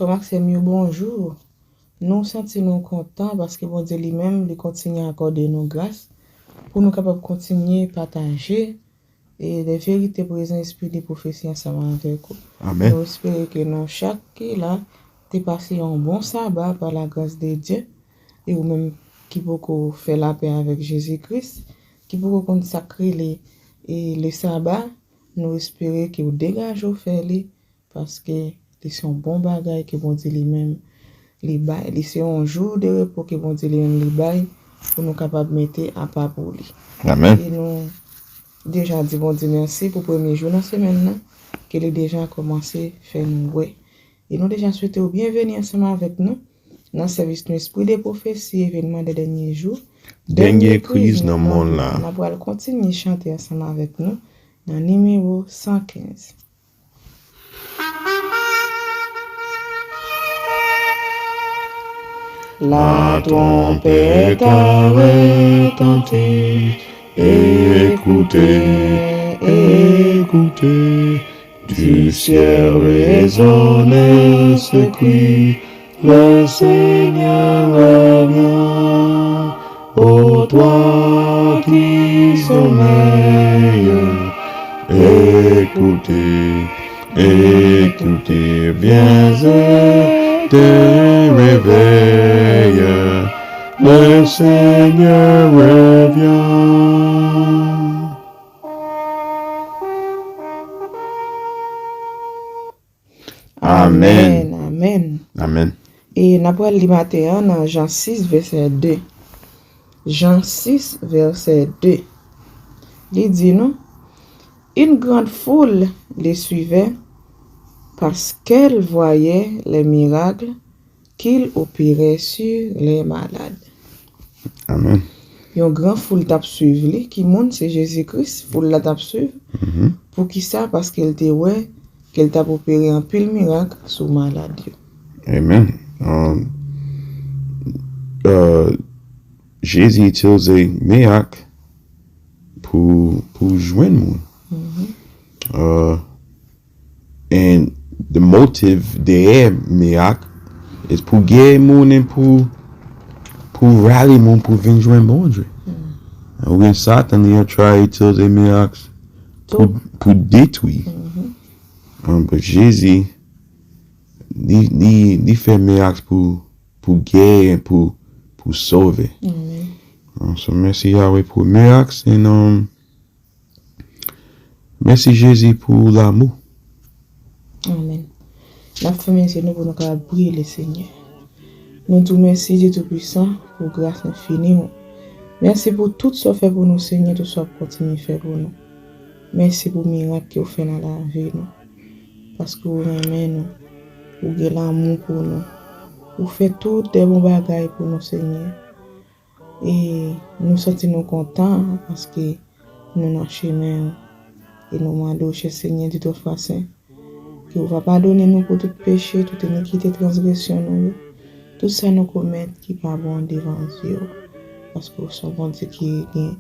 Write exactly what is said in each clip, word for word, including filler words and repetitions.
Frè m ak sè m yo, bonjou. Nou santi nou kontan paske Bondye li menm, li kontinye akòde nou gras pou nou kapab kontinye pataje e de verite prezan espri de pwofesi ansanm avèk ou. Amèn. Nou espere ke nou chak ki la te pase yon bon saba pa la gras de Dye, e ou menm ki poko fè lapè avèk Jezi Kris, ki poko konn sa k rele e le saba, nou espere ke w degaje w fè li, paske li se yon bon bagay ke Bondye li menm li bay. Li se yon jou de repo ke Bondye li menm li bay pou nou kapab mete apa pou li. Amèn. E nou deja di Bondye mèsi pou premye jou nan semèn nan, ke li deja kòmanse fè nou wè. E nou deja swete w byenveni ansanm avèk nou nan sèvis nou Espri de Pwofesi, Evenman de Dènye Jou, Dènye Kriz nan Monn la. N ap pral kontinye chante ansanm avèk nou nan nimewo san kenz. La trompette a retenti, écoutez, écoutez, du ciel résonne ce cri, le Seigneur revient. Ô toi qui sommeilles, écoutez, écoutez, viens et te réveille, le Seigneur revient. Amèn. Amèn. Amèn. E n ap pral li maten an nan Jan sis, vèsè de. Jan sis, vèsè de. Li di nou, Une grande foule le suivait parce qu'elle voyait les miracles qu'il opérait sur les malades. Amèn. Yon gran foul t ap swiv li. Ki moun? Se Jezi Kris. Foul la t ap swiv. Mhm. Poukisa? Paske l te wè ke l t ap opere anpil mirak sou malad yo. Amen. Um, uh, Jezi itilize mirak pou, pou jwenn moun. Mhm. Uh, and the motive dèyè mirak is pou geri moun and pou, pou rale moun pou vin jwenn Bondye. Mm. Ou gen Satan, li ap try itilize mirak pou, pou detwi. Mhm. Um, but Jezi, li, li, li fè mirak pou, pou geri, pou, pou sove. Amen. Um, so, mèsi Yahweh pou mirak, and, um, mèsi Jezi pou lanmou. Amen. N ap fèmen zye nou pou nou kapab priye le Senyè. Nou di w mèsi, Dye Toupisan, pou gras enfini w. Mèsi pou tout sa w fè pou nou, Senyè, tout sa w ap kontinye fè pou nou. Mèsi pou mirak ke w fè nan lavi nou. Paske w renmen nou. Ou gen lanmou pou nou. Ou fè tout de bon bagay pou nou, Senyè. E nou santi nou kontan paske nou nan chemen w. E nou mande w, chè Senyè, di twa fwa sen, ke w va padone nou pou tout peche, tout inikite, transgresyon nou yo, tout sa nou komèt ki pa bon devan zye w. Paske w se yon Bondye ki gen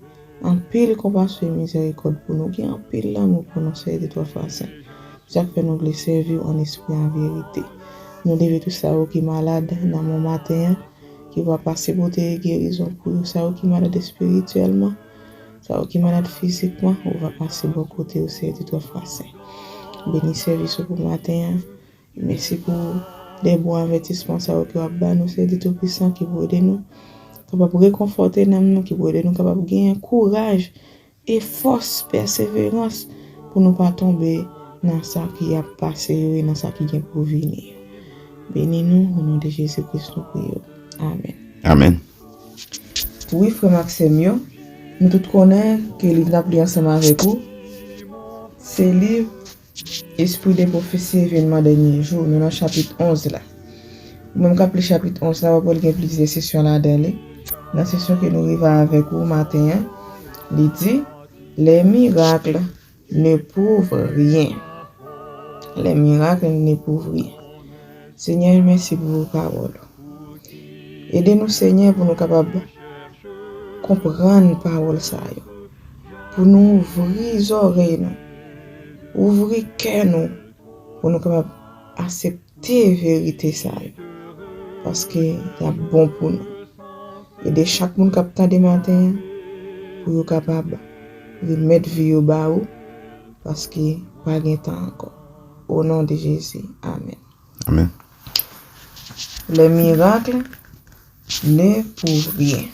anpil konpasyon e mizerikòd pou nou, gen anpil lanmou pou nou, Senyè, di twa fwa sen. Se sa k fè nou vle sèvi w an espri, an verite. Nou leve tout sa yo ki malad nan men w maten an, ke w va pase pote gerizon pou yo. Sa yo ki malad espirityèlman, sa yo ki malad fizikman, ou va pase bò kote yo, Senyè, di twa fwa sen. Beni sèvis ou pou maten an. Mèsi pou de bon avètisman sa yo ke w ap ba nou, Senyè Dye Toupisan, ki pou ede nou kapab rekonfòte nanm nou, ki pou ede nou kapab genyen kouraj e fòs, pèseverans pou nou pa tonbe nan sa ki ap pase yo e nan sa ki gen pou vini yo. Beni nou, o non de Jezi Kris nou priye w. Amèn. Amèn. Wi, frè m ak sè m yo, nou tout konnen ke liv n ap li ansanm avèk ou, se liv Espri de pwofesi, evenman dènye jou, nou nan chapit onz la. Ou menm k ap li chapit onz la, w ap wè l gen plizyè sesyon ladan li. Nan sesyon ke nou rive avèk ou maten an, li di, Les miracles ne prouvent rien. Les miracles ne prouvent rien. Senyè, mèsi pou pawòl ou. Ede nou, Senyè, pou nou kapab konprann pawòl sa yo. Pou nou ouvri zòrèy nou, ouvri kè nou, pou nou kapab aksepte Te verite sa yo, paske y ap bon pou nou. Ede chak moun k ap tande maten an pou yo kapab remèt vi yo ba ou, paske pa gen tan ankò. O non de Jezi, amèn. Amen. Les miracles ne prouvent rien.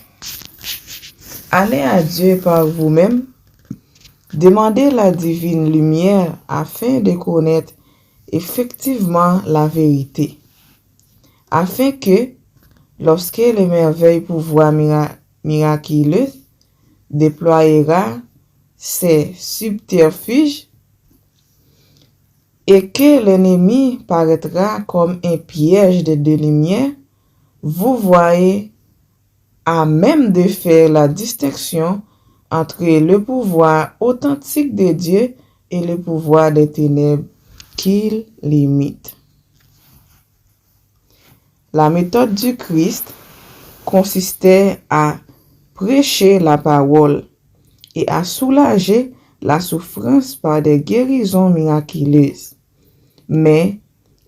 Allez à Dieu par vous-même, demandez la divine lumière afin de connaître effectivement la vérité, afin que, lorsque les merveilles pouvoir mira- miraculeux déploiera ses subterfuges, et que l'ennemi paraîtra comme un piège de, de lumière, vous voyez à même de faire la distinction entre le pouvoir authentique de Dieu et le pouvoir des ténèbres qu'il imite. La méthode du Christ consistait à prêcher la parole et à soulager la souffrance par des guérisons miraculeuses. Mais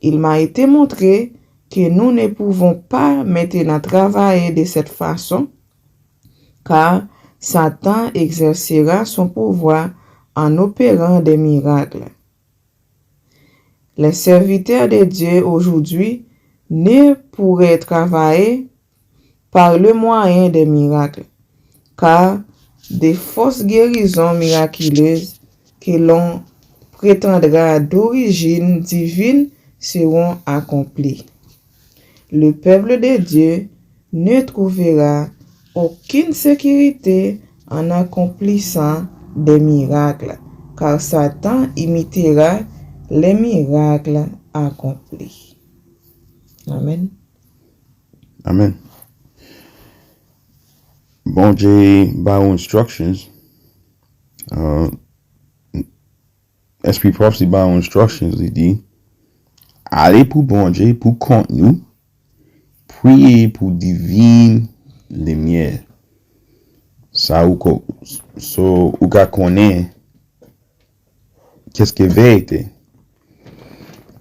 il m'a été montré que nous ne pouvons pas maintenant travailler de cette façon, car Satan exercera son pouvoir en opérant des miracles. Les serviteurs de Dieu aujourd'hui ne pourraient travailler par le moyen des miracles, car de fausses guérisons miraculeuses que l'on prétendra d'origine divine seront accomplies. Le peuple de Dieu ne trouvera aucune sécurité en accomplissant des miracles, car Satan imitera les miracles accomplis. Amen. Amen. Bondye ba ou instructions. Uh, Espri Pwòp li ba ou instructions, li di, ale pou Bondye, pou kont nou, priye pou divin limyè. Sa ou ko, so ou ka konnen, kèske verite,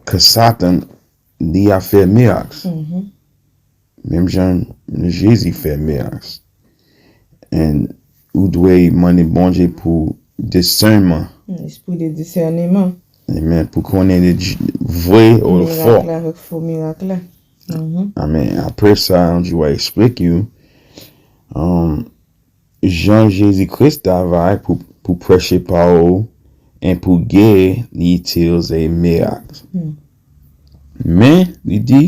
ke Satan li a fè mirak. Menm jan Jezi fè mirak. And ou dwe mande Bondye pou discernment. Espri de disèneman. Amen. Pou konnen de vre ou fo. Mirak la avèk fo mirak la. Amen. Apre sa, Anjou a explike you um, jan Jezi Kris travay pou, pou preche pawòl e pou geri, li itilize mirak. Men, li di,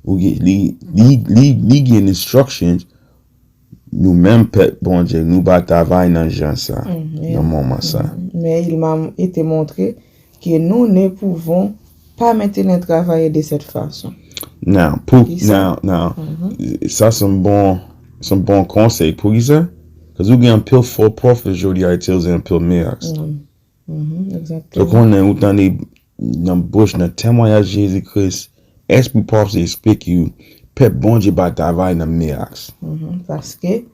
ou gen, li, li, li, li gen instructions, nou menm pèp Bondye, nou pa travay nan jan sa, nan moman sa. Mais il m'a été montré que nous ne pouvons pas maintenant travailler de cette façon. Now, pou, now, now, sa se yon bon, se yon bon konsèy. Poukisa? Cause ou gen anpil fo pwofèt jodi a itilize anpil mirak. Mhm, Ou exactement. konnen ou tande nan bouch, nan temwayaj Jezi Kris, Espri Pwòp se explike you, pèp Bondye pa travay nan mirak. Mhm, parce que,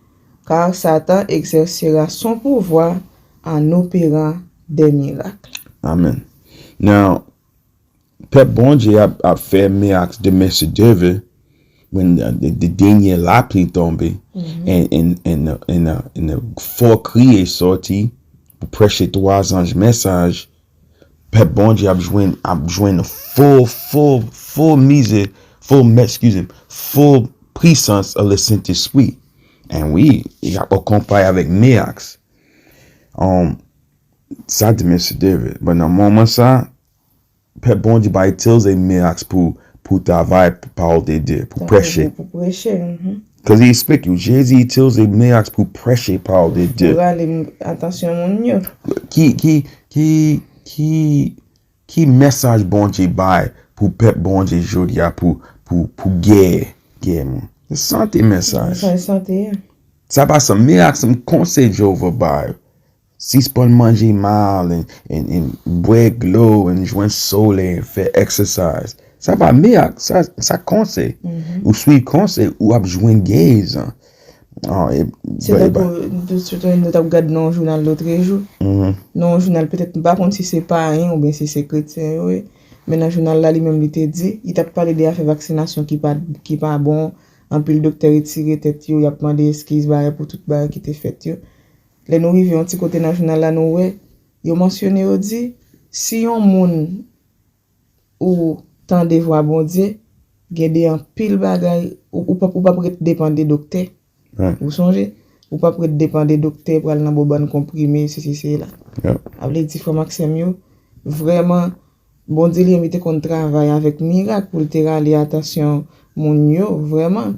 car Satan exercera son pouvoir en opérant des miracles. Amen. Now, pèp Bondye ap, ap fè mirak de mèsi deve, when the, the, the dènye lapli tonbe, and, and, and, and, and, and fò kriye soti pou preche twa zanj mesaj, pèp Bondye ap jwenn, ap jwenn fo, fo, fo mize, fo, excuse me, fo pwisans of the Sentespri. And wi, y ap akonpaye avèk mirak. Um, sa di mèsi deve. But nan moman sa, pèp Bondye pa itilize mirak pou, pou travay pawòl de Dye, pou preche. Pou preche, mhm. Cause he explique you, Jezi itilize mirak pou preche pawòl de Dye. Pou rale atansyon moun yo. Ki, ki, ki, ki, ki mesaj Bondye bay pou pèp Bondye jodi a pou, pou, pou gè, gè moun? Sante mesaj. Sa e sante a. Sa pa san mirak, se yon konsèy Jewova bay. Sispann manje mal, and, and, and bwè dlo, and jwenn solèy, and fè exercise. Sa pa mirak, sa, sa konsèy. Ou swiv konsèy, ou ap jwenn gerizon. Ah, e, Se tankou, nou t ap gad nan yon jounal lotrejou. Nan yon jounal, petèt, m pa konn si se payen oubyen si se kretyen yo ye. Men nan jounal la, li menm, li te di, li t ap pale de afè vaksinasyon ki pa, ki pa bon, anpil doktè retire tèt yo, y ap mande eskiz, bagay, pou tout bagay ki te fèt yo. Lè nou rive yon ti kote nan jounal la, nou wè, yo mansyone, yo di, si yon moun ou tande vwa Bondye, gen de anpil bagay, ou, ou p ap, ou p ap ret depann de doktè. Ou sonje? Ou p ap ret depann de doktè, pral nan bo bann konprime, sesi, sela. Sa vle di, frè m ak sè m yo, vrèman, Bondye li menm, li te konn travay avèk mirak pou l te rale atansyon moun yo, vrèman.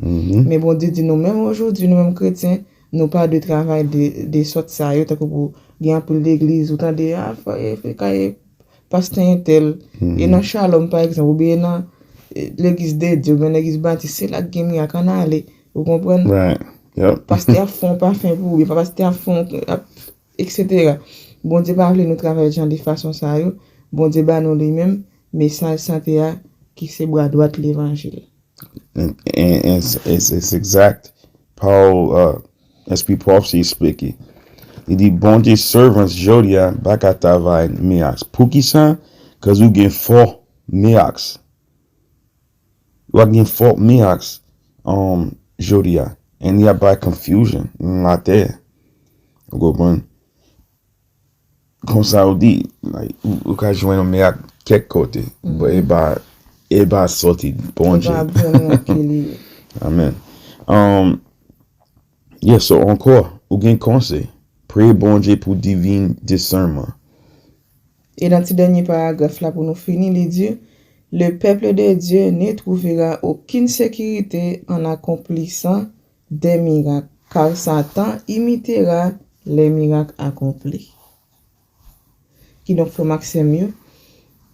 Men Bondye di nou menm ojodi, nou menm kretyen, nou pa dwe travay de, de sòt sa yo, tankou pou gen anpil legliz, ou tande, a, frè, e, frè, kay pastè entèl, e nan Shalom, pa egzanp, oubyen e nan, e, Legliz de Dye, oubyen Legliz Batis, se la k gen mirak, ann ale, ou konprann? Pastè a fè yon pafen pou ou, oubyen pastè a fè yon, ap, etsetera. Bondye pa vle nou travay jan de fason sa yo. Bondye ba nou li menm mesaj sante a ki se bra dwat levanjil. And, and, and it's, it's, it's exact. Paul, uh, Espri pwòf se eksplike. Li di, Bondye servants jodi a pa ka travay miracles. Poukisa? Cause ou gen fo miracles. Ou ap gen fo miracles, um, jodi a. And y ap bay confusion nan latè. Ou konprann? Konsa ou di, like, ou, ou ka jwenn yon mirak kèk kote, but e pa, e pa soti Bondye. Amen. Um, yeah, so ankò, ou gen konsèy. Priye Bondye pou divine discernment. E nan ti dènye paragraf la pou nou fini, li di, Le peuple de Dieu ne trouvera aucune sécurité en accomplissant des miracles, car Satan imitera les miracles accomplis. Kidonk, frè m ak sè m yo,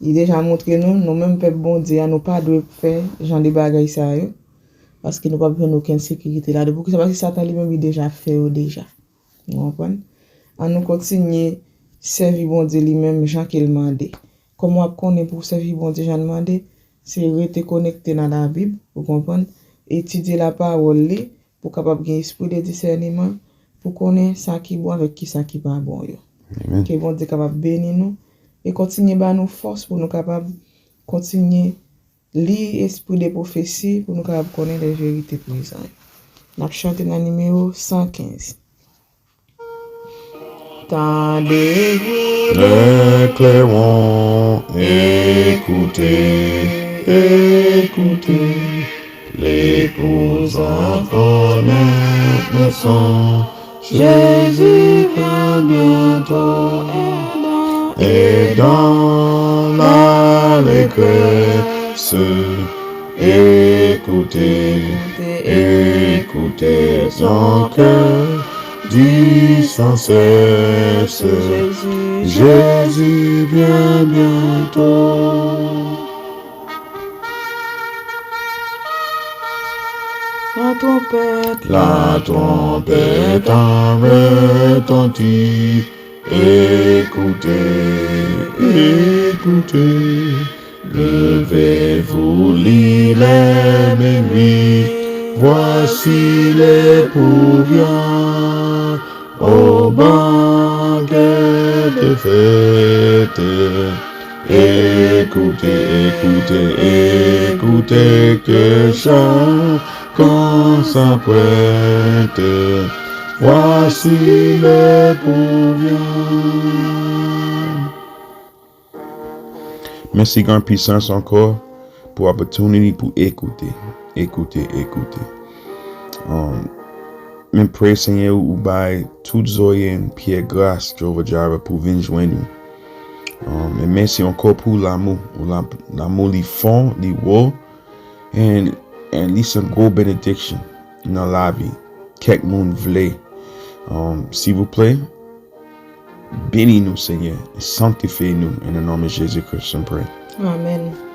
li deja montre nou, nou menm pèp Bondye a, nou pa dwe fè jan de bagay sa yo, paske nou p ap jwenn okenn sekirite ladan. Poukisa? Paske Satan li menm, li deja fè yo deja. Ou konprann? Ann nou kontinye sèvi Bondye li menm jan ke l mande. Kòman w ap konnen pou w sèvi Bondye jan l mande? Se rete konekte nan Labib, ou konprann? Etidye lapawòl li, pou w kapab gen espri de disèneman, pou konnen sa ki bon avèk ki sa ki pa bon yo. Ke Bondye kapab beni nou e kontinye ba nou fòs pou nou kapab kontinye li espri de pwofesi pou nou kapab konnen lè verite prezan yo. N ap chante nan nimewo san kenz. Tande, les clairons, écoutez, écoutez, l'épouse incarnée naissant, Jésus vient bientôt, et dans l'allégresse, écoutez, écoutez son cœur dit sans cesse, Jésus vient bientôt. La trompette, la trompette a retenti. Écoutez, écoutez. Levez-vous, il est minuit. Voici l'époux vient au banquet de fête. Écoutez, écoutez, écoutez que chacun s'apprête. Voici l'époux vient. Mèsi Gran Pisans ankò pou opportunity pou ekoute, ekoute, ekoute. Um, men preye Senyè ou bay tout zòrye n pyè gras Jehovah Jireh pou vin jwenn ou. Um, men mèsi ankò pou lanmou, ou la, lanmou li fon, li wo, and, and li se gwo benediction nan lavi kèk moun vle. Um, silvouplè, beni nou, Senyè, e sanktifye nou. In the name of Jesus Christ, I pray. Amen.